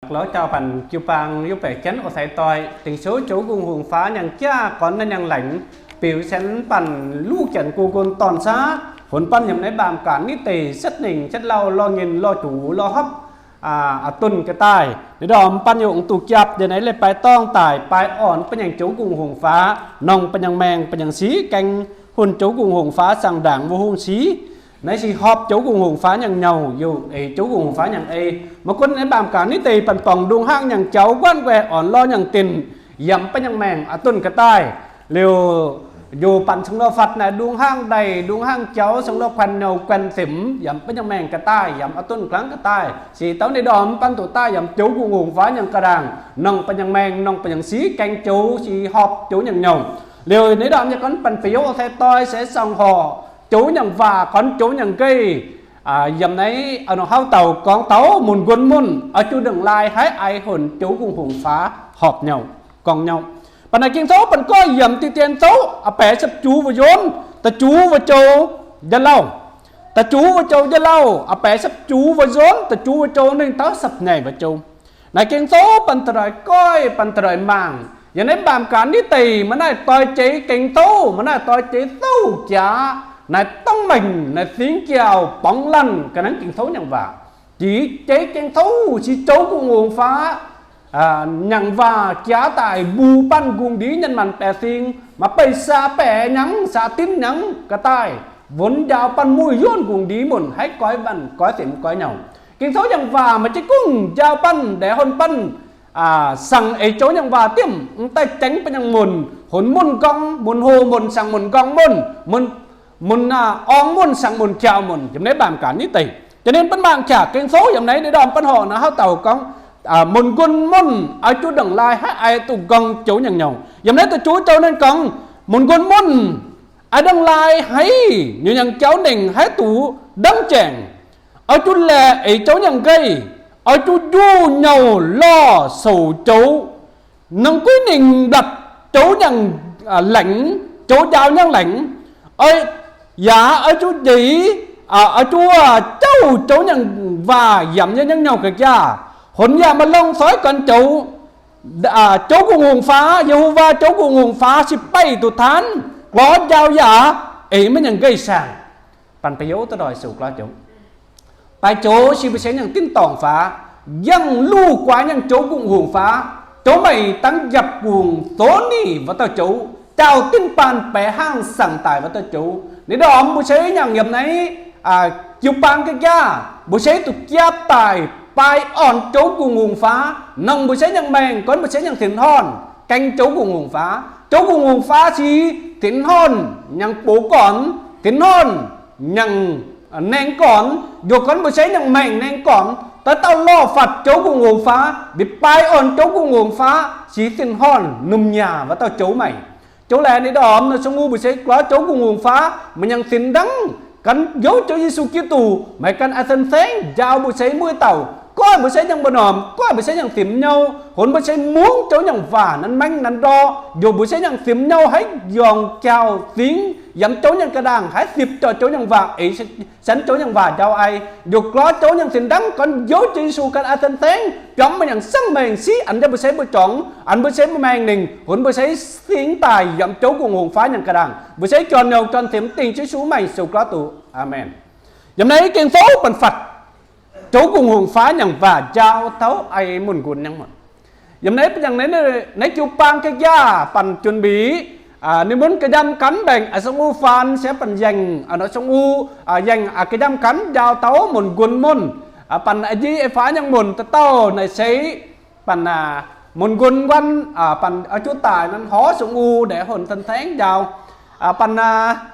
Lorz jauv-baanh jiu-baang yiem baeqc jienv oix sai doix, dingc souv Ziouv Ngongh Hungh Faav nyangc jaav gorn naaiv nyangc laengz, biux sienx banh luv janx go ngon dorn-saav, honx banh yiem naaiv mbaamh gaanv nitv deic setv ningc setv lauh lorh nyinh lorh juc lorh hopv, aa, aa, dunh ga'daaih. Ninh ndorm banh yungz duqv japv yiem naaiv leiz-baaix dorngh daaih, baaix orn bun nyangc Ziouv Ngongh Hungh Faav, nongh bun nyangc maengh bun nyangc siqv, gaeng hunh Ziouv Ngongh Hungh Faav, saangv ndaangc wuov hungh siqv. Naaiv se horpc Ziouv Ngongh Hungh Faav nyangc nyouh, yungz eix Ziouv Ngongh Hungh Faav nyangc ei. Maiv gunv naaiv mbaamh gaanv nitv deic, banh borngc ndongc hnangv nyangc jaux, guanv guaih orn lorh nyangc dinc, yaac bun nyangc maengh aa dunh ga'daaih. Liuz, yungz banh ceng lorh fatv naaic ndongc hnangv daic, ndongc hnangv jaux, ceng lorh guanh nouh guanh simx, yaac bun nyangc maengh ga'daaih, yaac aa dunh ga'naaiv ga'daaih. Se douv ninh ndorm banh duqv daaih yiem Ziouv Ngongh Hungh Faav nyangc ga'ndaangc, nongh bun nyangc maengh, nongh bun nyangc siqv, gaeng Ziouv, se horpc Ziouv nyangc nyouh. Liuz ninh ndorm nyei gorngv banh biouv sai doix se saangv horc Ziouv nyangc waac, gorngv Ziouv nyangc nqeic. Yiem naaiv a'hnoi hlauv-dauh gorngv taux mun nquon munv oix zuqc ndongc laai haiv aix honx Ziouv Ngongh Hungh Faav horpc nyouh, gorngv nyouh. Banh naaic Ging-Sou banh goiv yiem Da'dien Sou a'baeqc ziepc juov wuov nzunc, da'juov wuov joux yietc lauh. Da'juov wuov joux yietc lauh, a'baeqc ziepc juov wuov nzunc, da'juov wuov joux mingh taux ziepc nyeic wuov joux. Naaiv Ging-Sou banh doix-doix goiv, banh doix-doix mangc. Yiem naaiv mbaamh gaanv nitv deic, maaih naaiv doix-doix jeiv Ging-Sou, maaih naaiv doix-doix jeiv douc jaax, naaiv dangv maengc, naaiv singx jauh, borngz laanh ga'naaiv Ging-Sou nyangc waac. Jiex jeiv Ging-Sou se Ziouv Ngongh Hungh Faav nyangc waac jaax daaih mbuox banh nqungc ndiev nyanc maanc baeqc sing, maaih beih saax baeqc nyangv, saax dinv nyangv ga'daaih, wuonx njaaux banh mueiz yuonh nqungc ndiev munc haiv goiv manh goiv simx goiv nyouh. Ging-Sou nyangc waac maaih jienv gungv njaaux banh, ndaix hon banh, saangc eix Ziouv nyangc waac diemv, m'daaih jangx banh nyangc munc, honx munv nqorngv, munc hoh munc, saangc munc nqorngv munc, munc orngx munc, saangc munc jauv munc, yiem naaiv mbaamh gaanv nitv deic. Jiex ninh bun mangc qaqv Ging-Sou yiem naaiv ninh ndorm banh horc naaiv hlauv-dauh gorngv, mun nquon munv oix zuqc ndongc laai haiv aix duqv nqorngv Ziouv nyangc nyouh. Yiem naaiv da'juov joux ninh gorngv, mun nquon munv oix ndongc laai haiv nyungc nyangc jauv nengc haiv duqv ndamv jaengc. Oix zuqc laeqc eix Ziouv nyangc nqeic, oix zuqc njuh nyouh lorh souc Ziouv, nongc guiv ningc mblatc Ziouv nyangc laengz, Ziouv njaaux nyangc laengz. Yaac oix zuqc njiec, oix zuqc jauv Ziouv nyangc waac yaac nyei nyangc nyouh ga'jaav, honx yaac maaih longx soiv gorn Ziouv, Ziouv Ngongh Hungh Faav, Ye^ho^waa Ziouv Ngongh Hungh Faav se baih duqv taanv, lorz njaaux yaac eix maiv nyangc nqeic saangc. Banh ba'youz da'doih souc ga'lauh Ziouv. Baih Ziouv se mbuo sienx nyangc dinv dorngc faav, yangh luv guaax nyangc Ziouv Ngongh Hungh Faav, Ziouv meih dangv njapc gungx zoux ninh wuov dauh Ziouv, jaauv dinv baanh baeqc hnangv saangc daic wuov dauh Ziouv. Ninh ndorm mbuo se nyangc yiem naaiv jiu-baang ga'jaav, mbuo se duqv japv daaih baih orn Ziouv Ngongh Hungh Faav, nongc mbuo se nyangc maengc, gorngv mbuo se nyangc sinx horn gaeng Ziouv Ngongh Hungh Faav. Ziouv Ngongh Hungh Faav se sinx horn nyangc box gorn, sinx horn nyangc naeng gorn, njoux gorn mbuo se nyangc maengc naeng gorn, dauh dauh lorh fatv Ziouv Ngongh Hungh Faav, mbuo baih orn Ziouv Ngongh Hungh Faav, se sinx horn lomh nyaah wuov dauh Ziouv meih. Ziouv laengz ninh ndorm naaiv sou mbuo se lorz Ziouv Ngongh Hungh Faav, maiv nyangc sinx ndangv, gan youz Ziouv Yesu Giduc, meih gan a'sen saengv njaaux mbuo se mueiz dauh, goiv mbuo se nyangc mbu'ndongx, goiv mbuo se nyangc simx nyouh, honx mbuo se mungv Ziouv nyangc waac nanv maengv nanv ndorh, njoux mbuo se nyangc simx nyouh haiv yongc jauv-singx, yiem Ziouv nyangc ga'ndaangc haiv sipv jauv Ziouv nyangc waac eix sienx Ziouv nyangc waac njaaux ai, njoux lorz Ziouv nyangc sinx ndangv, gorngv youz Ziouv Yesu gan a'sen saengv, biomv meih nyangc sangv maengc siqv, an jienv mbuo se mbuo juangc, an mbuo se mbuo maengc ningc, honx mbuo se singx daaih yiem Ziouv Ngongh Hungh Faav nyangc ga'ndaangc. Mbuo se juangc nyouh juangc simx dingc Yesu maengc, sou ga'lauh Ziouv. Aamen. Yiem naaiv Ging-Sou banh fatv Ziouv Ngongh Hungh Faav nyangc waac njaaux taux ai mun nquon nyangv muonc. Yiem naaiv, naaiv jiu-baang ga'jaav banh juon mbic, ninh mbuo ga'nyiemh ganh mbaengc a'sou u faan se banh yaengh, a'nor sou u, yaengh ga'nyiemh ganh njaaux taux mun nquon munv, banh a'nyiec a'faav nyangv muonc dauh dauh naaic se banh mun nquon nquan, banh oix zuqc daaih nanv horv sou u ndaix honx a'sen saengv njaaux. Banh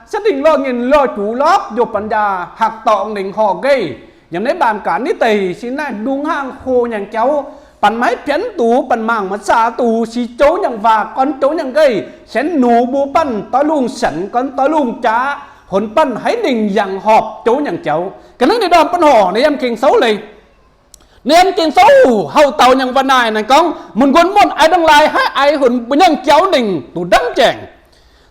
setv dingc lorh nyinh lorh juv lorpc njoux banh njaaux hakc dorngx ningc horh nqeic. Yiem naaiv mbaamh gaanv nitv deic sin naaiv ndung hnangv hoh nyangc jauv. Banh maiv pienx duqv, banh mangc maiv saax duqv, se Ziouv nyangc waac gorn Ziouv nyangc nqeic, sienx nux mbuo banh doix lungh sienx gorn doix lungh jaax, honx banh haiv ningc yangh horpc Ziouv nyangc jauv. Ga'naaiv ninh ndorm banh horc ninh yiem Ging-Sou leiz. Ninh yiem Ging-Sou hauv dauh nyangc waac naaic, naaic gorngv mun nquon munv oix ndongc laai haiv aix honx mbuo nyangc jauv ningc duqv ndamv jaengc.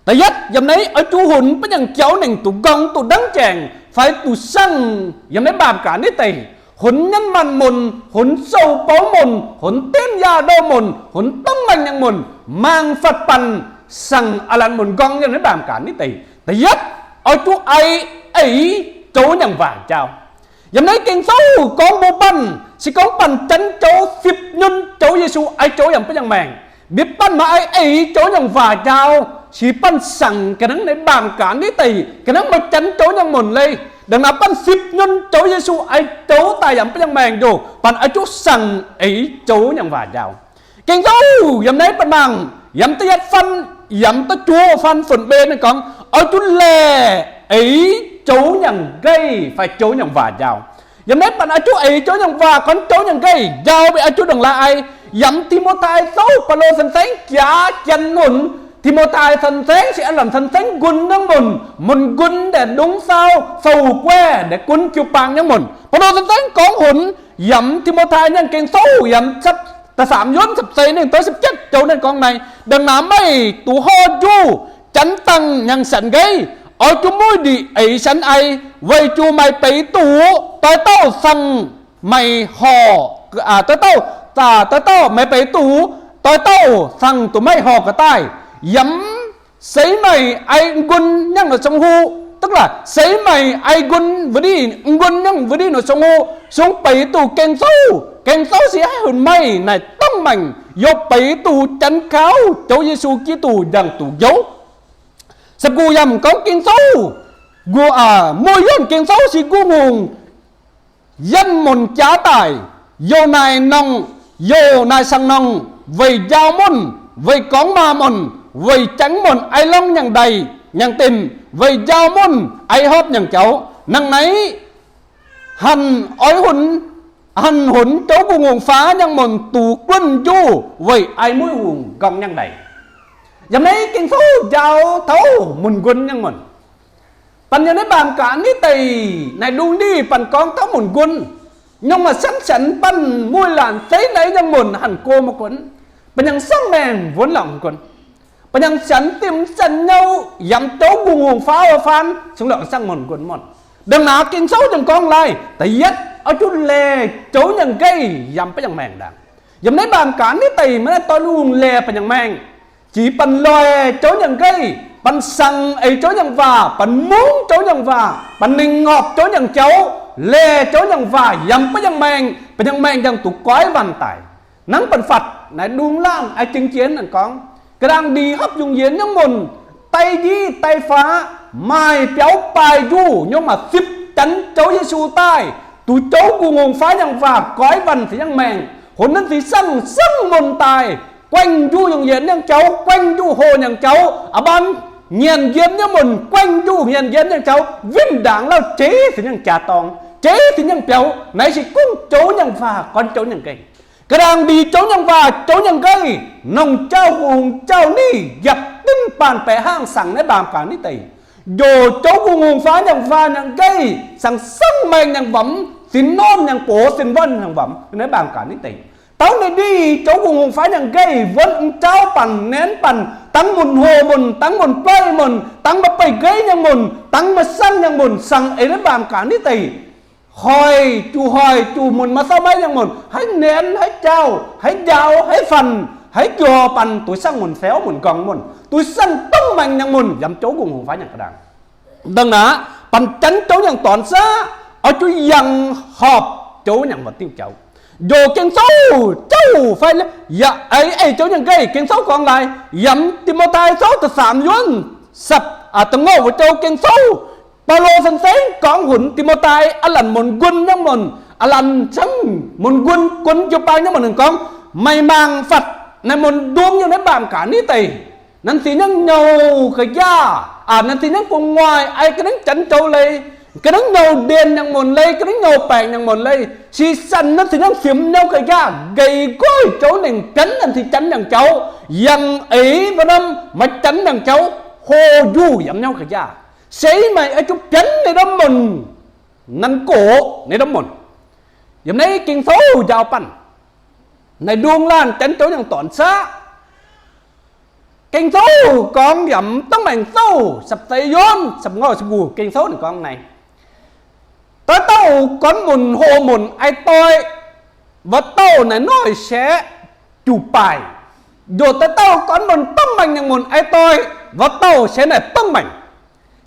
Da'yietv, yiem naaiv oix zuqc honx mbuo nyangc jauv ningc duqv nqorngv duqv ndamv jaengc fai duqv sangv yiem naaiv mbaamh gaanv nitv deic. hunx nyangv maanh munc, hunx sou bouv munc, hunx dimv yaah ndouh munc, hunx dongv maengh nyangv munc, mangc fatv banh sangx aav lanc munc nqorngv yiem naaiv mbaamh gaax nitv deic. Da'yietv, oix zuqc eix, eix joux nyangc waac njaaux. Yiem naaiv Ging-Sou gorngv mbuo banh, se gorngv banh janx joux, sipv nyunc joux Yesu, eix joux yaac maiv nyangh maengc. Mbiv banh maaih eix, eix joux nyangc waac njaaux, se banh sangx ga'hnangv naaiv mbaamh gaax nitv deic, ga'hnangv maaih janx joux nyangh munc leiz. Ndongc naaiv banh sipv nyunc joux Yesu, eix joux daaih yaac maiv nyangh maengc ndoh, banh oix zuqc sangx eix joux nyangc waac njaaux. Ging-Sou yiem naaiv banh mangc, yiem da'yietv fun, yiem da'juov fun, fun-mbe ninh gorngv, oix zuqc laeh eix joux nyangc nqaih fai joux nyangc waac njaaux. Yiem naaiv banh oix zuqc eix joux nyangc waac, gorngv joux nyangc nqaih njaaux, mbuo oix zuqc ndongc laaix eix. Yiem Ti^mo^tai Sou, Baulo cen-saengv jaax janx hunc, Ti^mo^tai cen-saengv se aav lanc cen-saengv nqun nyangv munc, munc nqun ndaeqc ndongv saau, faaux guaih ndaeqc gunv jiu-baang nyangv munc. Baulo cen-saengv gorngv hunc yiem Ti^mo^tai nyangv Ging-Sou yiem da'saamx yuonv, da'sapv seix, ninh doix da'sapv yietv joux ninh gorngv naaiv, ndongc naaiv meih duqv horh njuh, janx dangh nyangh sienx nqeiv, oix zuqc mueiv ndieqc eix sienx eix, weic zuqc meih beiz duqv doix dauh cang meih horh, doix dauh, doix dauh meih beiz duqv doix dauh cang duqv meih horh ga'daaih. Yiem seix meih eix nqun nyangv nor cong-huqv, duqv laaix seix meih eix nqun wuov ndiev, nqun nyangv wuov ndiev nor cong-huqv, sung beiz duqv Ging-Sou. Ging-Sou se haih hunc meih naaic dongh maengc, youh beiz duqv janx kaux joux Yesu Giduc njang-duqv njoux. Sa gu yaac gorngv Ging-Sou, muoz-yuonh Ging-Sou se nqu ngongh yiem munc jaax daaih, youh naaic nongh, youh naaic sang nongh, weic njaaux munc, weic gorngv maa munc, weic jangx munc eix longx nyangc ndaih nyangc dinc, weic njaaux munc eix hopv nyangc jaux. Hnangv naaiv, hanc oix hunc, hanc hunc joux nqu ngongh faav nyangv munc duqv guonv njuh weic eix mueiv hungh nqorngv nyangv ndaih. Yiem naaiv Ging-Sou njaaux taux munc nqun nyangv munc. Banh yiem naaiv mbaamh gaax nitv deic naaic ndungh ndiev banh gorngv taux munc nqun, nyungc maaih sienx sienx banh mueiz laanh zeiv naaiv nyangv munc hanc go maiv gunv, banh nyangv siang maengh wuonv lorngc nqun. Banh nyangv sienx dimv sienx nyouh yaac joux nqu ngongh faav wuov faan cingx lorqc siang munc nqun munc. Ndongc naaiv Ging-Sou ziouc gorngv laih, da'yietv oix zuqc laeh joux nyangc nqaih yaac banh nyangv maengh ndaangc. Yiem naaiv mbaamh gaax nitv deic maiv maaih dorn ungh laeh banh nyangv maengh. Jiex banh loih joux nyangc nqaih, banh sangx eix joux nyangc waac, banh mungv joux nyangc waac, banh ningc horpc joux nyangc jaux, laeh joux nyangc waac yaac banh nyangv maengh, banh nyangv maengh njang duqv goiv wanh daic. Hnangv banh fatv naaiv ndungh laanh aengx jingx jienv naaic gorngv, ga'naangh ndiex hopv yungz yienx nyangv munc, daiv njiv daiv faqv, maaih biaux baaih njuh nyungc maaih zipv janx joux Yesu daaih, duqv joux nqu ngongh faav nyangc waac goiv wanh cingx nyangv maengh. Hon naaiv cingx siang siang munc daaih, guaengh njuh yungz yienx nyangv jaux, guaengh njuh hoh nyangc jaux, a'baan nyanc njien nyangv munc, guaengh njuh nyanc njien nyangv jaux, winh ndaangc lauh jeiv cingx nyangv jaax dorngx, jeiv cingx nyangv biaux. Naaiv se gorngv joux nyangc waac gorn joux nyangc nqaih. Ga'naangh ndiex joux nyangc waac joux nyangc nqaih, norm jauv-hungh jauv-nitv yaac dinv baanh baeqc hnangv sangx naaiv mbaamh gaax nitv deic. Njoh joux nqu ngongh faav nyangc waac nyangc nqaih, siang siang maengh nyangc wamx, sin-norm nyangc box, sin-wonv nyangc wamx naaiv mbaamh gaax nitv deic. Taux naaiv ndiev joux nqu ngongh faav nyangc nqaih wuonv m'jauv banh, naenv banh, dangv munc hoh munc, dangv munc beiv munc, dangv maaih beih-nqeiv nyangc munc, dangv maaih siang nyangc munc, siang eix naaiv mbaamh gaax nitv deic. Hoic juqc hoic juqc munc maaih sau maiv nyangc munc, haiz naenv, haiz jaauh, haiz njaaux, haiz fanc, haiz juoh banh duqv siang munc, siang munc, nqorngv munc, duqv siang dongh maengh nyangc munc yaac joux nqu ngongh faav nyangc ga'naangh. Dongh naaiv, banh janx joux nyangc dorn saqv, oix zuqc yangh horpc joux nyangc waac diuh jaux. Njoh Ging-Sou jauv fai yaac eix, eix joux nyangc nqaih, Ging-Sou gorngv laai, yiem Ti^mo^tai Sou da'saamx yuonv, da'ngorc wuov joux Ging-Sou, Baulo cen-saengv gorngv hunc Ti^mo^tai aav lanc munc nqun nyangv munc, aav lanc cangv munc nqun gunv jiu-baang nyangv munc, ninh gorngv, meih mangc fatv naaiv munc nduov yiem naaiv mbaamh gaax nitv deic. Naaiv se nyangv nyouz ga'yaah, naaiv se nyangv gu'nguaaic, ei ga'naaiv janx joux leiz, ga'naaiv nyouz ndienh nyangv munc leiz, ga'naaiv nyouz baengc nyangv munc leiz. Se sanh naaiv se nyangv siemx nyouv ga'yaah, nqeic nqoiv joux nengc bianv naaiv se janx nyangc jaux, yangh eix wuov norm maaih janx nyangc jaux, hoh njuh yiem nyouv ga'yaah. Se meih oix zuqc bianv naaiv norm munc, nanv gox naaiv norm munc. Yiem naaiv Ging-Sou njaaux banh, naaiv ndungh laanh janx joux nyangc dorn saqv. Ging-Sou gorngv yiem Dangv Maengc Sou sapc seix yuonv sapc ngorc ziepc nguh, Ging-Sou ninh gorngv naaiv, Daaih dauh gorn munc hoh munc ai doi, wuov dauh naaic noic se juc baaic. Njoh daaih dauh gorn munc dongh maengc nyangc munc ai doi, wuov dauh se naaic dongh maengc.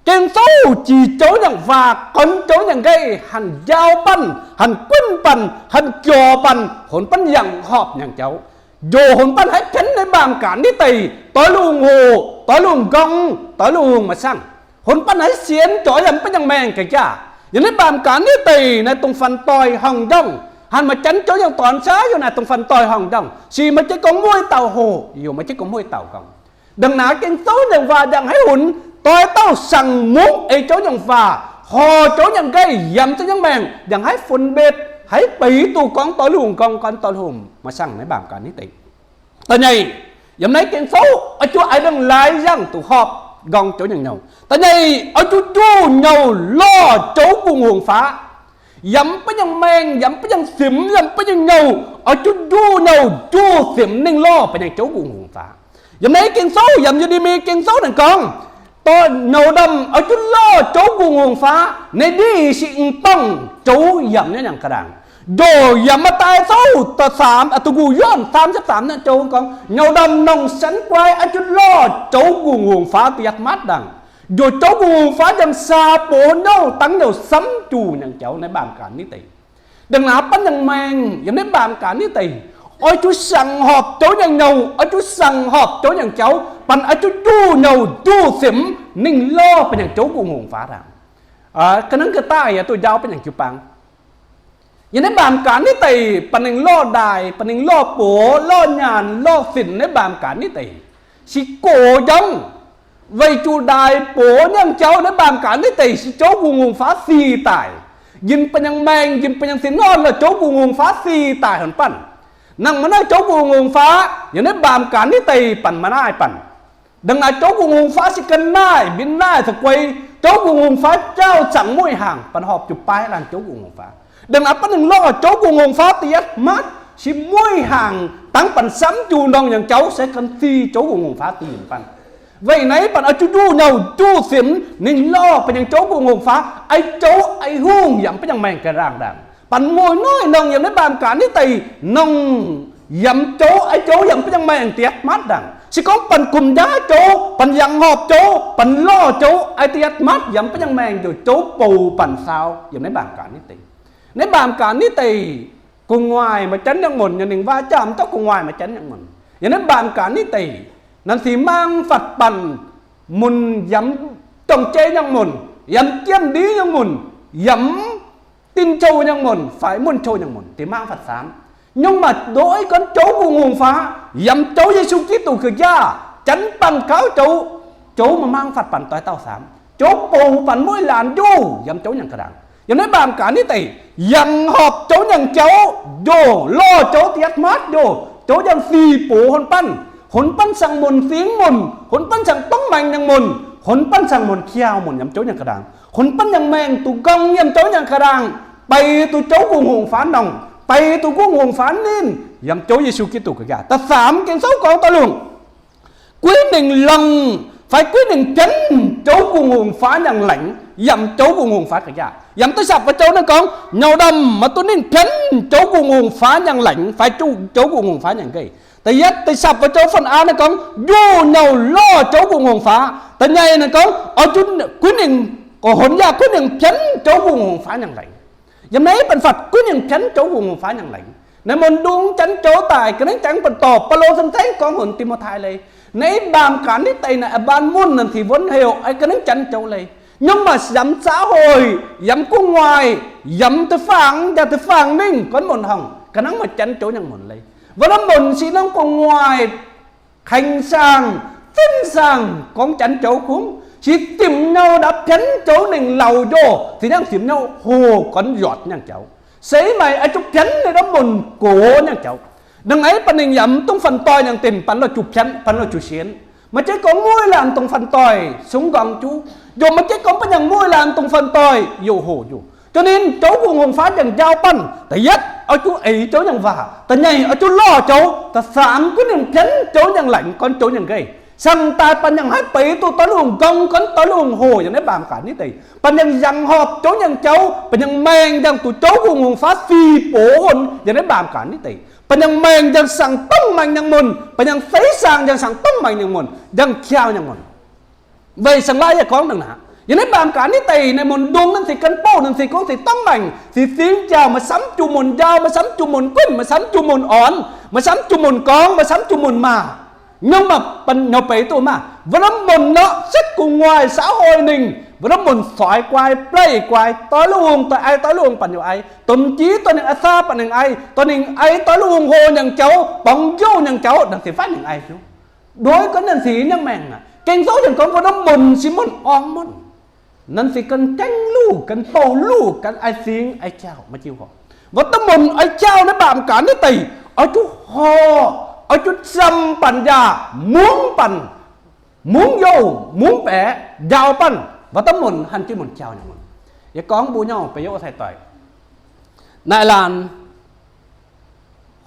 Ging-Sou jiex jouv nyangc waac, gorn jouv nyangc nqaih, hanc njaaux banh, hanc gunv banh, hanc jiex banh, honx banh yangh horpc nyangc jauv. Njoh honx banh haiz pienx naaiv mbaamh gaax nitv deic, doix lungh hoc, doix lungh nqorng, doix lungh maaih sangh. Honx banh haiz sienx joux yaac mv baac nyangc maengh ga'jaav. Yiem naaiv mbaamh gaax nitv deic naaiv dongh fanh doic horngh ndorngh, hanc maaih janx jouv yangh dorn saav yaac naaic dongh fanh doic horngh ndorngh, sic maaih jienv gorngv mueiz dauh hoc, yaac maaih jienv gorngv mueiz dauh nqorng. Ndongc naaiv Ging-Sou nyangc waac njang haiv hunx, doix dauh saangc mungv ei jouv nyangc waac, horc jouv nyangc nqaih, yamc za'nyangv maengh, njang haiv funx mbetv, haiz beiz duqv gorngv doix lungh nqorng, gorn doix lungh maaih sangh naaiv mbaamh gaax nitv deic. Da'nyeic, yiem naaiv Ging-Sou oix zuqc a'nangc laaix yangh duqv horpc nqorng jouv nyangc nyouh. Da'nyeic, oix zuqc njuh nyouh lorh jouv gu'nguaaz hungh faqv. Yamc ba'nyangh maengh, yamc ba'nyangh simx, yamc ba'nyangh nyouh, oix zuqc njuh nyouh njuh simx ninh lorh ba'nyangh jouv gu'nguaaz hungh faqv. Yiem naaiv Ging-Sou, yiem Ye^le^mi Ging-Sou naaic gorngv, doix nyouh ndorm oix zuqc lorh jouv gu'nguaaz hungh faqv, ninh ndiev sic m'dongh jouv yamc nyei nyangc ga'ndaangc. Ndoh yiem Matv^taai Sou da'faam, da'guh Yo^han faam ziepc faam naaiv joux gorngv, nyouh ndorm nongc sanx guai oix zuqc lorh jouv gu'nguaaz hungh faqv da'yietv matv ndaangc. Ndoh jouv gu'nguaaz hungh faqv njang saa boz hnyouv dangv nyouh samv juqc nyangc jauv naaiv mbaamh gaax nitv deic. Ndongc naaiv baav nyangc maengh yiem naaiv mbaamh gaax nitv deic, oix zuqc saangc horpc jouv nyangc nyouh, oix zuqc saangc horpc jouv nyangc jauv, banh oix zuqc njuh nyouh njuh simx ninh lorh ba'nyangh jouv gu'nguaaz hungh faqv ndaangc. Ga'naaiv ga'daaih yaac duqv njaaux ba'nyangh jiu-baang. Yiem naaiv mbaamh gaax nitv deic banh ninh lorh ndaaih, banh ninh lorh boz, lorh nyaanh, lorh sinx naaiv mbaamh gaax nitv deic. Se gox njorngv weic zuqc ndaaih boz nyangc jauv naaiv mbaamh gaax nitv deic se jouv gu'nguaaz hungh faqv sih daic. Njinh ba'nyangh maengh, njinh ba'nyangh sinx orn lorh jouv gu'nguaaz hungh faqv sih daic horngh banh. Nangh maaih naaiv jouv gu'nguaaz hungh faqv yiem naaiv mbaamh gaax nitv deic banh maaih naaiv banh. Ndongc naaiv jouv gu'nguaaz hungh faqv se ga'naaiv mbienx naaiv za'guei, jouv gu'nguaaz hungh faqv jaauv zaangc mueiz haangc banh horpc jiu-baang laanh jouv gu'nguaaz hungh faqv. Ndongc naaiv banh ninh lorh jouv gu'nguaaz hungh faqv da'yietv matv, se mueiz haangc dangv banh samv juqc ndorngh nyangc jauv se ganh sih jouv gu'nguaaz hungh faqv dingc banh. Weic naaiv banh oix zuqc njuh nyouh njuh simx ninh lorh ba'nyangh jouv gu'nguaaz hungh faqv, ei jouv ei hungh yaac mv baav nyangc maengh ga'ndaangc ndaangc. Banh mueiz noiv nongh yiem naaiv mbaamh gaax nitv deic nongh yaac mv jouv, ei jouv yaac mv baav nyangc maengh da'yietv matv ndaangc. Se gorngv banh gumc njaaux jouv, banh yangh horpc jouv, banh lorh jouv, ei da'yietv matv yaac mv baav nyangc maengh njoux jouv bouh banh saau yiem naaiv mbaamh gaax nitv deic. Naaiv mbaamh gaax nitv deic gu'nguaaic maaih janx nyangc munc, yaac ninh waac jaav mv dauh gu'nguaaic maaih janx nyangc munc. Yiem naaiv mbaamh gaax nitv deic, naaiv sic mangc fatv banh munc yaac mv dongh jei nyangc munc, yaac mv jiem ndiuv nyangc munc, yaac mv dinh qou nyangc munc fai muonh qou nyangc munc, deix mangc fatv saamv. Nyungc maaih ndoqv gorn jouv gu'nguaaz hungh faqv yaac mv jouv Yesu Giduc ga'jaav, janx bangc gauv jouv, jouv maaih mangc fatv banh doix dauh saamv. Jouv bouh banh mueiz laanh njuh yaac mv jouv nyangc ga'ndaangc. Yiem naaiv mbaamh gaax nitv deic yangh horpc jouv nyangc jauv njoh, lorh jouv da'yietv matv njoh, jouv njang sih boz honx banh. Honx banh saangc munc singx munc, honx banh saangc dongv maengh nyangc munc, honx banh saangc munc kiau munc yiem jouv nyangc ga'ndaangc. Honx banh nyangc maengh duqv nqorngv yiem jouv nyangc ga'ndaangc, beiz duqv jouv gu'nguaaz hungh faqv nongh, beiz duqv gu'nguaaz hungh faqv ninh, yiem jouv Yesu Giduc ga'jaav. Da'faam Ging-Sou gorngv doix lungh, guiv ningc longh fai guiv ningc pienv jouv gu'nguaaz hungh faqv nyangc laengz, yiem jouv gu'nguaaz hungh faqv ga'jaav. Yiem da'sapv fu'jueiv naaiv gorngv, nyouh ndorm maaih duqv ninh pienv jouv gu'nguaaz hungh faqv nyangc laengz fai jouv gu'nguaaz hungh faqv nyangc nqaih. Da'yietv, da'sapv fu'jueiv fanh aa naaiv gorngv, njuh nyouh lorh jouv gu'nguaaz hungh faqv. Da'nyeic naaiv gorngv, oix zuqc guiv ningc, gox honx yaac guiv ningc pienv jouv gu'nguaaz hungh faqv nyangc laengz. Yiem naaiv banh fatv guiv ningc pienv jouv gu'nguaaz hungh faqv nyangc laengz. Naaiv mun ndungv janx jouv daaih ga'naaiv janx banh dorh Baulo ceng-cengx gorngv honx Ti^mo^tai leiz. Naaiv mbaamh gaax nitv deic naaic, mbaanh munc naaic sic wuonv heuc ga'naaiv janx jouv leiz. Nyungc maaih yaac mv สังคม, yaac mv gu'nguaaic, yaac mv da'faanh, yaac da'faanh mingh gorngv munc horngh ga'naaiv maaih janx jouv nyangc munc leiz. Wuov norm munc sic norm gu'nguaaic, kengx saangh, fin saangh gorngv janx jouv kungx, sic dimc nyouh ndapv pienv jouv ningc lauz njoh, sic nyangv simx nyouh hoc gorngv yuotc nyangv jauv. Se maaih oix zuqc pienv ninh norm munc gox nyangv jauv. Dangh naaiv banh ninh yaac mv dungx fanh doih nyangc dinc, banh lorh zuqc pienv, banh lorh zuqc sienx. Maaih jienv gorngv mueiz laanh dungx fanh doih sungx nqorngv juv, yaac maaih jienv gorngv banh nyangc mueiz laanh dungx fanh doih youc hoc njuh. Jauv ninh jouv gu'nguaaz hungh faqv njang njaaux banh, da'yietv oix zuqc eix jouv nyangc waac, da'nyeic oix zuqc lorh jouv, da'faam guiv ninh pienv jouv nyangc laengz, gorngv jouv nyangc nqaih. Cangx daaih banh yangh haih beix duqv doix lungh nqorngv, gonv doix lungh hoc yiem naaiv mbaamh gaax nitv deic. Banh yangh yangh horpc jouv nyangc jauv, banh yangh maengh yangh duqv jouv hungh hungh faatv fih box wuonv yiem naaiv mbaamh gaax nitv deic. Banh yangh maengh yangh saangc dongh maengh nyangc muonc, banh yangh feix saangc yangh saangc dongh maengh nyangc muonc, yangh qau nyangc muonc. Weic saeng-laaix yaac gorngv dangh naaic, yiem naaiv mbaamh gaax nitv deic, naaiv muonc ndongc naaiv se gan bouh, naaiv se gorngv se dongh maengh, se fingx jauh, maaih samv juqc muonc njaaux, maaih samv juqc muonc gunv, maaih samv juqc muonc orn, maaih samv juqc muonc gorngv, maaih samv juqc muonc maah. Nyungc maaih banh nyouc beix duqv maah, wuov norm muonc nor setv gu'nguaaic สังคม ninh, wuov norm muonc soix guai, bleiv guai, doix lungh doix ai, doix lungh banh nyouc ai, domh jiex dorh ninh ai, saa banh ninh ai, dorh ninh ai doix lungh hoc nyangc jauv, borngz jouh nyangc jauv, naaiv se faatv ninh ai hiuv. Nduov gunv naaiv se nyangv maengh aqv. Ging-Sou yaac gorngv wuov norm muonc se muonc orngx muonc. Naaiv se gan gaengh luh, gan bouh luh, gan ai fingx ai jauh, maaih jiu horpc. Wuov norm muonc ai jauh naaiv mbaamh gaax nitv deic, oix zuqc horpc, oix zuqc siamv banh njaah, mungv banh, mungv youh, mungv baeqc, njaaux banh, wuov norm muonc han jienv muonc jauh nyei muonc. Yie gorngv mbuo nyei beiv youh sai-doic, naaiv laanh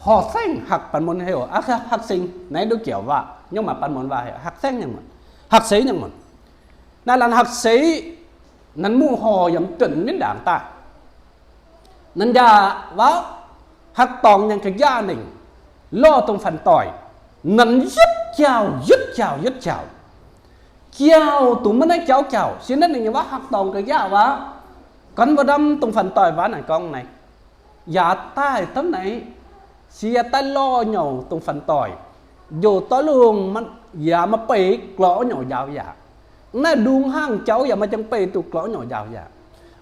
หอแสง hakv banh muonc heuc hakv seng, naaiv duqv jauv waac nyungc maaih banh muonc waac heuc hakv seng nyei muonc, hakv seix nyei muonc. Naaiv laanh hakv seix, naaiv muoz-horc yaac mv duqv mingh ndaangc daaih. Naaiv njaah waac hakv dorngx nyei ga'njaav ningc lorh dongh fanh doic, naaiv yietv jauh, yietv jauh, yietv jauh, jauh dongh maiv naaiv jauv jauh. Se naaiv ningc nyei waac hakv dorngx ga'njaav waac, gorngv wuov norm dongh fanh doic waac naaic gorngv naaiv, yaac daaih taux naaiv, se yaac daaih lorh nyouc dongh fanh doic, njoux doix lungh, yaac maaih beih glorx nyouc njaaux yaac. Naaiv ndungh hnangv jauv yaac maaih jangx beih duqv glorx nyouc njaaux yaac.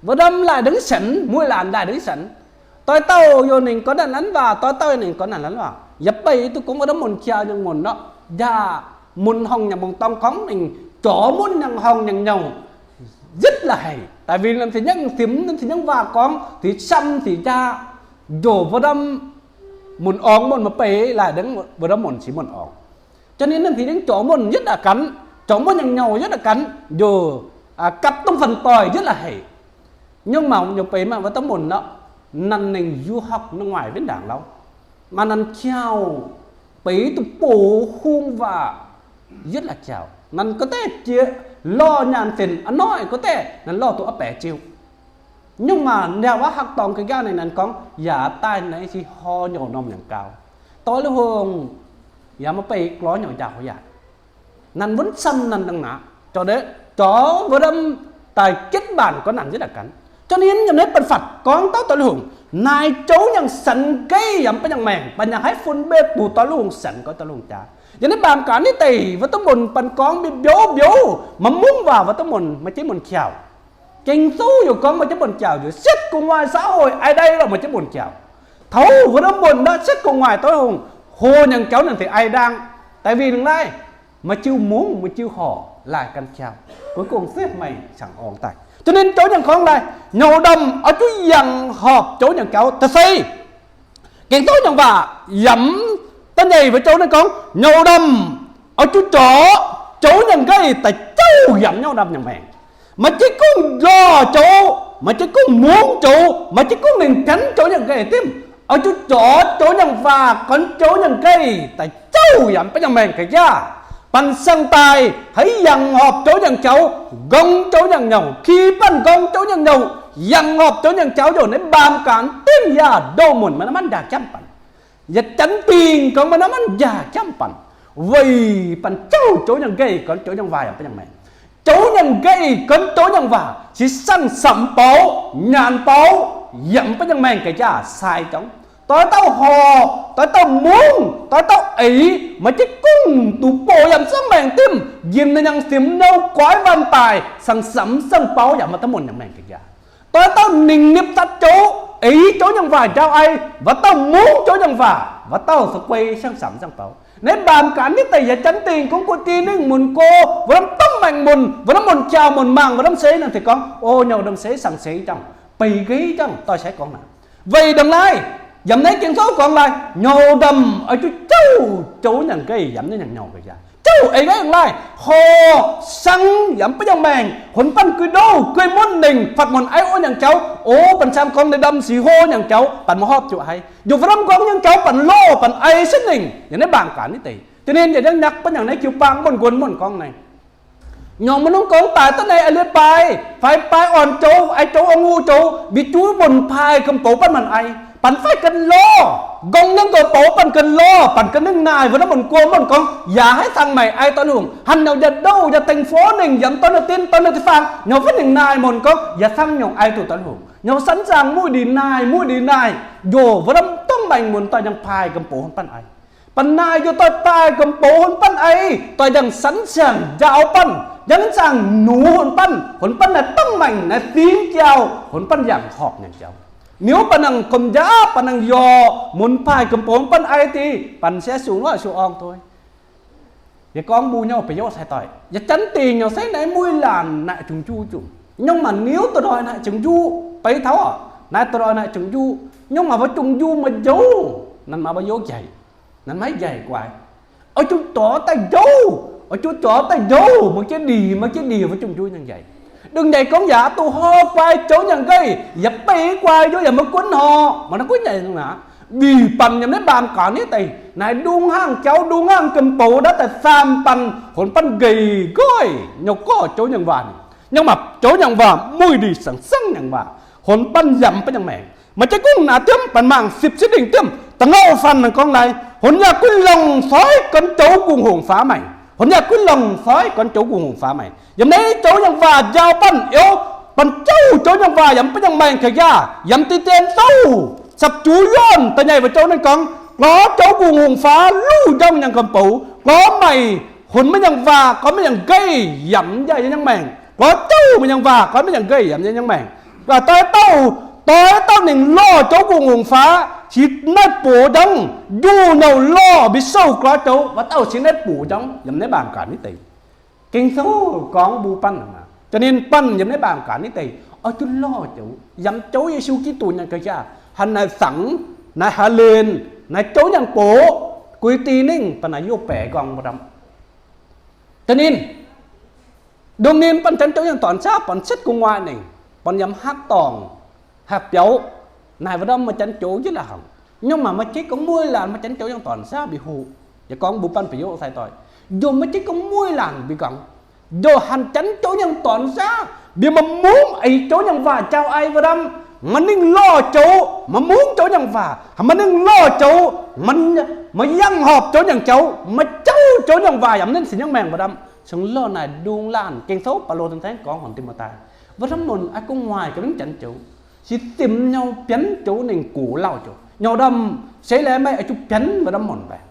Wuov norm laaic ndengc senx, mueiz laanh laaic ndengc senx, doix dauh yaac ninh gorngv naaiv laanh waac, doix dauh yaac ninh gorngv naaiv laanh waac, yaac beih duqv gorngv wuov norm muonc jauh nyei muonc nor, yaac muonc horngh nyei muonc dorngx gorngv ninh jorx muonc nyei horngh nyei nyouc yietv la'haih. Daaih winh naaiv se nyangv simx, naaiv se nyangv waac gorngv, se siamv se jaax, njoux wuov norm muonc orngx muonc maaih beih laaic ndengc wuov norm muonc se muonc orngx. Jaax ninh naaiv se nyangv jorx muonc yietv aqv ganh, jorx muonc nyei nyouc yietv aqv ganh, njoux gapv dongh fanh doic yietv la'haih. Nyungc maaih nyouc beih maaih wuov norm muonc nor, naaiv ninh yungz horpc norm-waaic win-ndaangc lauh, maaih naaiv jauh beix duqv bouh hungh waac yietv la'jauh. Naaiv gorngv deix jiex lorh nyaanh zenc a'noiv gorngv deix naaiv lorh duqv a'baeqc jiu. Nyungc maaih njaah waac hakv dorngx ga'njaav ninh naaiv gorngv yaac daaih naaiv se horh nyouc norm nyanc gaux, doix lungh yaac maaih beih glorx nyouc njaaux yaac. Naaiv wuonv camv naaiv dangh naaic, jorx wuov norm daaih jienv mbaanc gorngv naaic yietv aqv ganh. Jaax ninh yiem naaiv banh fatv gorngv dauh doix lungh, naaiv jouv nyangc senx geiv yaac mv baac nyangc maengc, baac yaac haih fun-beih duqv doix lungh senx gorngv doix lungh jaax. Yiem naaiv mbaamh gaax nitv deic wuov dauh muonc banh gorngv mbiouv mbiouv, maaih mungv waac wuov dauh muonc maaih jienv muonc jauh. Ging-Sou yaac gorngv maaih jienv muonc jauh, yaac sietv gu'nguaaic สังคม ai daaih lorh maaih jienv muonc jauh. Taux wuov dauh muonc nor sietv gu'nguaaic doix lungh, hoc nyangc jauv naaic se ai ndaangc, daaih winh naaiv, maaih jiu mungv, maaih jiu horc, laaic ganh jauh, cuối cùng siepv meih cangx orngx daaih. Jaax ninh jouv nyangc gorngv daaih, nyouc ndamh oix zuqc yangh horpc jouv nyangc jauv da'feix. Ging-Sou nyangc waac yaac mv da'nyeic wuov jouv ninh gorngv, nyouc ndamh oix zuqc jorx jouv nyangc nqaih daaih jauv yaac mv nyouh ndamh nyangc maengc. Maaih jienv gorngv lorh jouv, maaih jienv gorngv mungv jouv, maaih jienv gorngv ninh janv jouv nyangc nqaih dimv. Oix zuqc jorx jouv nyangc waac, gorngv jouv nyangc nqaih daaih jauv yaac mv baac nyangc maengc ga'njaav. Banh siang daaih haiz yangh horpc jouv nyangc jauv, nqorngv jouv nyangc nyouc, ki banh nqorngv jouv nyangc nyouc, yangh horpc jouv nyangc jauv, jouh naaiv mbaamh gaax dimv yaac ndoh muonc maaih naaiv manv njaah jamv banh. Yaac janx dingh gorngv maaih naaiv manv njaah jamv banh, weic banh jauv jouv nyangc nqaih gorngv jouv nyangc waac yaac mv baac nyangc maengc. Jouv nyangc nqaih gorngv jouv nyangc waac se siang-samx baux, nyaanh baux, yaac mv baac nyangc maengc ga'njaav sai jangv. Doix dauh horc, doix dauh mungv, doix dauh eix, maaih jienv gorngv duqv bouh yaac mv siang maengc dimv, njimv ninh nyangc simx nyouv goiv waanh daaih, siang-samx siang-baux yaac maaih dauh muonc nyangc maengc ga'njaav. Doix dauh ningh nipv zatv jouv, eix jouv nyangc waac njaaux ai, waac dauh mungv jouv nyangc waac, waac dauh sa guei siang-samx siang-baux. Naaiv mbaamh gaax nitv deic yaac janx dingh gorngv gu'jiex ningh muonc go, wuov norm domh maengc muonc, wuov norm muonc jauh muonc mangc, wuov norm seix naaic se gorngv, o, nyouc ndongc seix siang-seix jangv, beix nqeiv jangv, doix-seix gorngv naaic. Weic ndongc naaiv, yaac naaiv Ging-Sou gorngv laai, nyouc ndamh oix zuqc jauv jouv nyangc nqaih yaac mv nyouh nyangc nyouh ga'njaav. Jauv eix nqaiv laai, horc siang yaac mv baac nyangc maengc, hunv banh guei ndouv guei muonv ningh fatv muonc aiv o nyangc jauv, o, banh camv gorngv ninh ndamh sic hlo nyangc jauv, banh maiv horpc zuqc haiz. Njoux wuov norm nqorngv nyangc jauv banh loh banh ai setv ningh. Yaac naaiv mbaamh gaax nitv deic Jiex ninh yietc ndiangx nyakv bun yangh naaiv jiu-baang muonh nquon muonh gorngv naaiv, nyungc mv nungx gorngv daaih daaih naaiv aengx liepc baaix, fai baaix orn zoux, aengx zoux orn ngu zoux, mbiv juv muonh paaix gomh boux banh manh ai, banh faix ganh lorh, nqorngv nyangv gouh boux banh ganh lorh, banh ganh ningv naaic. Wuov naaiv muonh nquon muonh gorngv, yaac haiz dangh maengc ai doix lungh, hanc nyauc yaac ndouh yaac dengh fov ningh yaac mv dorn nyei din, dorn nyei da'faang, nyauc fov ningh naaic muonh gorngv yaac dangh nyungc ai doix lungh, nyauc san zaangc muic ndiev naaic, muic ndiev naaic, njoh wuov naaiv dongh maengc muonh doix nyangv paaix gomh boux hon banh ai. Banh naaic njoh doix paaix gomh boux hon banh ai, doix yangh san zaangc njaaux banh, yangh zaangc nux hon banh, hon banh naaic dongh maengc naaic fingx jauv, hon banh yangh horpc nyangc jauv. Niuv banh nangc gomh njaaux, banh nangc yorc, muonz paaix gomh boux hon banh ai deix, banh se sung wuov sung orng toi. Yie gorngv mbuo nyouh ba'yoqv sai doic, yaac janv dingc nyouh se naaiv muic laanh naaic jungx njuqv zuqc. Nyungc maac niuv doix-doix naaic jungx njuqv, beiv taux naaiv doix-doix naaic jungx njuqv. Nyungc maac wuov jungx njuqv maaih njoux, nanv maaih wuov youz njaih, nanv maiv njaih guaix. Oix zuqc zorc daaih njoux, oix zuqc zorc daaih njoux, mangc jienv ndih, mangc jienv ndih wuov jungx njuqv nyei njaih. Đừng njaih gorngv yaac duqv horpc guaix, zoux nyangc nqaih yaac beiv guaix, youz yaac maiv gunv horpc, mangc naaiv gunv njaih aqv. Bih banh yiem naaiv mbaang gaax nitv deix naaic ndung hnaangx jauv, ndung hnaangx gomh boux ndaav daaih faam banh, hon banh nqaih nqoih nyouh gorx, zoux nyangc waac, nyungc maac zoux nyangc waac muic ndiev saangc saangv nyangc waac, hon banh yaac mv baac nyangc maengc. Maaih jienv gungv naaic diemv, banh mangc sipv sieqv dingc diemv da'ngauh fanh naaic gorngv naaic, hon yaac guv longc soi gorn joux gu'nguaaz hungh faaux maengc, hon yaac guv longc soi gorn joux gu'nguaaz hungh faaux maengc. Yiem naaiv zoux nyangc waac njaaux banh, youz banh zouv zoux nyangc waac yaac mv baac nyangc maengc, ga'jaax yaac mv deix dien zouv. Sapv-zuqc Yonv da'nyeic waac zouv naaiv gorngv, gorx joux gu'nguaaz hungh faaux luv njang nyangc gomh boux, gorx maaih hon maiv nyangc waac, gorx maiv nyangc nqaih yaac mv njaih nyei nyangc maengc. Gorx zouv maiv nyangc waac, gorx maiv nyangc nqaih yaac mv njaih nyangc maengc. Waac doix dauh, doix dauh ninh lorh joux gu'nguaaz hungh faaux, cingx naaiv box njangv njuqc nyouh lorh mbi souv gorx joux, waac dauh cingx naaiv box njangv yiem naaiv mbaang gaax nitv deix. Ging-Sou gorngv mbuo banh, jiex ninh banh yiem naaiv mbaang gaax nitv deix oix zuqc lorh joux, yaac mv joux Yesu Giduc nyei ga'jaax, hanc naaic saangc, naaic haaix lenc, naaic joux nyangc box, guix dih ningh banh naaic youh baeqc nqorngv mbuo ndamv. Jiex ninh, ndongc ninh banh janx joux nyangc dorn saav, banh cietv gu'nguaaic ningx, banh yaac mv haih dorngc, haih biaux. Naaic wuov ndorm maaih janx joux njiec la'hangx, nyungc maac maaih jeiv gorngv muic laanh maaih janx joux nyangc dorn saav mbiv hoqc. Yie gorngv mbuo banh ba'yoqv sai doic, njoh maaih jeiv gorngv muic laanh mbiv gorngv, njoh hanc janx joux nyangc dorn saav mbiv maaih mungv eix joux nyangc waac jauv ai wuov ndamv, maaih ninh lorh joux, maaih mungv joux nyangc waac, maaih ninh lorh joux, maaih yangh horpc joux nyangc jauv, maaih jauv joux nyangc waac yaac mv ninh sienx nyangc maengc wuov ndamv. Cingx lorh naaic ndung laanh. Ging-Sou Baulo ceng caengv gorngv heuc Ti^mo^tai, wuov ndamv munc aeqv, gu'nguaaic ga'mingh janx joux, se dimc nyouh bienv joux ningh gox lauh joux. Nyouh ndamv se laeh meih oix zuqc bienv wuov ndamv munc baeqc.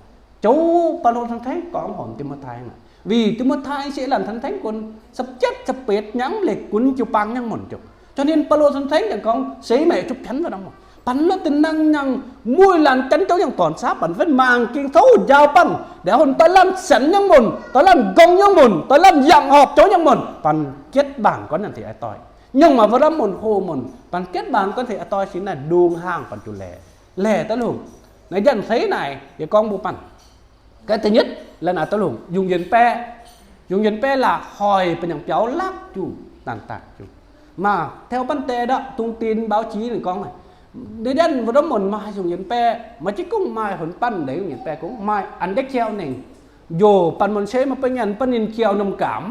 Zoux Baulo ceng caengv gorngv heuc Ti^mo^tai naaic, weic Ti^mo^tai se laanh ceng caengv gunv, sapv jietv sapv betv nyangv leiz gunv jiu-baang nyangv munc joux. Jiex ninh Baulo ceng caengv gorngv se meih oix zuqc bienv wuov ndamv munc. Banh lorh dinh nangh nyangh, muic laanh janx joux nyangc dorn saav banh fai mangc Ging-Sou njaaux banh, ndaix hon doix laanh sienx nyangv munc, doix laanh nqorngv nyangv munc, doix laanh yangh horpc joux nyangc munc, banh jietv mbaangc gorngv nyanc tengx a'doix. Nyungc maac wuov ndamv munc hoh munc, banh jietv mbaangc gorngv tengx a'doix, cingx naaic ndung hnaangx banh juqc laeh, laeh daaih lungh. Naaiv njang-seix naaic yie gorngv mbuo banh, ga'naaiv da'nyeic, la'naaic daaih lungh yungh yienh baeqv. Yungh yienh baeqv la'hoic banh nyangc biaux lakv juqc, daanh daanh juqc. Maaih theo banh deix ndortv dungx dinx báo chí ninh gorngv, naaiv njang wuov ndorm munc maaih yungh yienh baeqv, maaih jienv gungv maaih hon banh ndeic yungh yienh baeqv, gungv maaih an jienv kiau ningh. Njoh banh munc se maaih banh nyanc banh ninh kiau norm gaamv,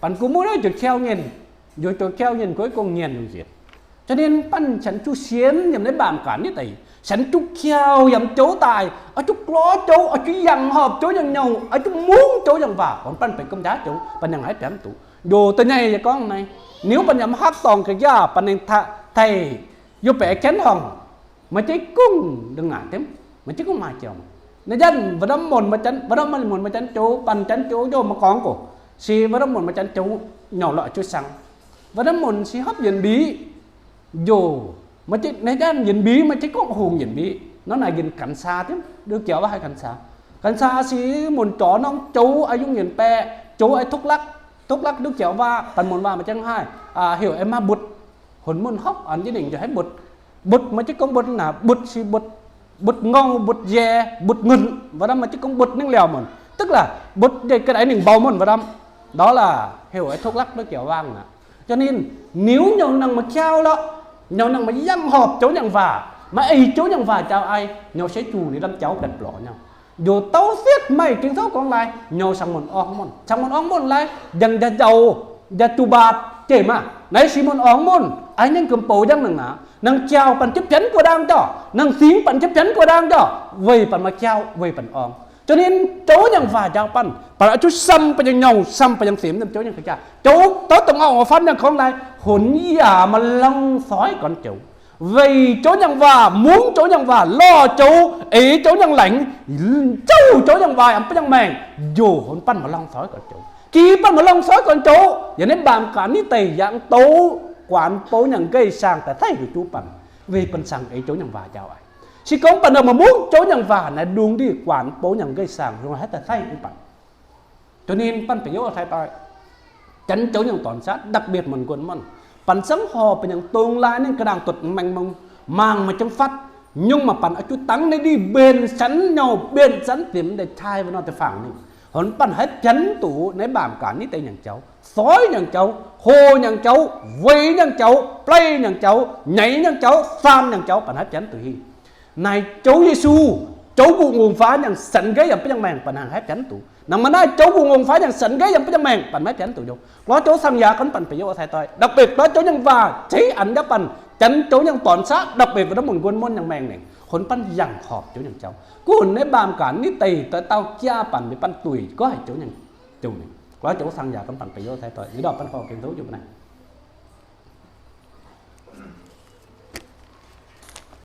banh gu muv naaiv njoh kiau nyenh, njoh njoh kiau nyenh gueix gong nyanc yungh yienh. Jiex ninh banh sienx zuqc sienx yiem naaiv mbaamh gaanv nitv deix, sienx zuqc kiau yaac mv joux daaih, oix zuqc lorz joux, oix zuqc yangh horpc joux nyangc nyouh, oix zuqc mungv joux nyangc waac, banh benx gomh jaav joux, banh nyangc haiv biaux mv duqv. Njoh da'nyeic yie gorngv naaiv, niuv banh yaac mv haih dorngc ga'yaah, banh ninh taaih, taaih youh baeqc jienv horngh, maaih jienv gungv ndongc naaic diemv, maaih jienv gungv maaih joux. Naaiv njang wuov ndorm munc maaih janx, wuov ndorm munc maaih janx joux, banh janx joux njoh maiv gorngv gox, se wuov ndorm munc maaih janx joux nyouh lorqc zuqc siang. Wuov ndorm munc se hopv yienh mbiv, njoh, maaih jienv naaiv njang yienh mbiv, maaih jienv gorngv hungh yienh mbiv nor, naaic yienh กัญชา diemv, ndau Giauv waac haiz กัญชา. กัญชา se munc zorc norm joux, yungh yienh baeqc, joux ไอ้ทุกลัก, ทุกลัก ndau Giauv waac, banh munc waac maaih jienv haih heuc ไอ้มาบุตร. Hon munc hopv an jienv ningh njoh haiv mbutv. Mbutv maaih jienv gorngv mbutv naaic, mbutv se mbutv, mbutv ngou, mbutv njae, mbutv ngunc, wuov ndorm maaih jienv gorngv mbutv ningv liouh munc. Tức là mbutv njaih ga'naaiv ningh mbou munc wuov ndorm. Đó là heuc ไอ้ทุกลัก ndau Giauv waac aqv. Jiex ninh, niuv nyouh nangh maaih kiau lorqc, nyouh nangh maaih yangh horpc joux nyangc waac, maaih eix joux nyangc waac jauv ai, nyouh se juqc ninh ndamv jauv benx blorc nyouh. Njoux douv sietv meih, Ging-Sou gorngv lai, njoux Sangx Muonz Orng Muonh. Sangx Muonz Orng Muonh lai, njang njaax njaaux, njaax juv mbaatc jeiv maah. Naaiv Singx Muonz Orng Muonh, aaix nyungc gomh bou njang nangc naaic, nangc jauv banh jienv pienx guoqv ndaang jauv, nangc singx banh jienv pienx guoqv ndaang jauv, weic banh maaih jauv, weic banh orng. Jauv ninh, Jouv Nyangc Waac njaaux banh, banh oix zuqc samv banh nyei nyouh, samv banh nyei siemx yiem Jouv Nyangc Waac jaax. Jouv, douv dongh auv faan nyangh gorngv lai, hunx yaac maaih longx soiv gorn joux. Weic Jouv Nyangc Waac, mungv Jouv Nyangc Waac, lorh joux, eix Jouv Nyangc Laengz, zouv Jouv Nyangc Waac yaac mv baac nyangh maengc, njoux hunx banh maaih longx soiv gorn joux. Jiex banh maaih longx soiv gorn joux, yaac naaiv mbaamh gaanv nitv deix yaac douz guaanx bou nyangh nqeiv saangh daaih saih njoux juv banh, weic banh saangx eix Jouv Nyangc Waac njaaux aqv. Se gorngv banh maaih mungv Jouv Nyangc Waac naaiv ndungx ndih guaanx bou nyangh nqeiv saangx haaix daaih saih juv banh. Jauv ninh, banh bieqc youv sai-doix, janx Jouv Nyangc Dorn Saav, đặc biệt Muonz Nquon Muonh, banh zangv horh banh nyangx dongh lai ninh ga'naangh duqv maengx mangc, mangc maaih jiem fatv, nyungc maaih banh oix zuqc dangv ninh ndih mbenc sanv nyouh, mbenc sanv ziepc deix cai wuov nor deix fangx ninh, hunx banh haih pienx duqv naaiv mbaamh gaanv nitv deix nyangc jauv, soiv nyangc jauv, hoqc nyangc jauv, weic nyangc jauv, bleiv nyangc jauv, nyaiz nyangc jauv, saam nyangc jauv, banh haih pienx duqv hingh. Naaic Joux Yesu, Joux Gu'nguaaz-Faav nyangc sanx nqeiv yaac mv baac nyangh maengc, banh haih pienx duqv. Nangc maaih naaiv Joux Gu'nguaaz-Faav nyangc sanx nqeiv yaac mv baac nyangh maengc, banh maiv pienx duqv nyei. Lorz Joux Saangv Yaac gorngv banh bieqc youv sai-doix, đặc biệt lorz Jouv Nyangc Waac ceix anx nyei banh, janx Jouv Nyangc Dorn Saav, đặc biệt wuov Muonz Nquon Muonh nyangh maengc ninh, hunx banh yangh horpc Jouv Nyangc Jauv. Gunv naaiv mbaamh gaanv nitv deix doix dauh jaa banh mienh banh duih gorngv haic Jouv Nyangc Jauv ninh. Lorz Joux Saangv Yaac gorngv banh bieqc youv sai-doix, yie ndorh banh gorngv gengh douc jienv banh naaiv.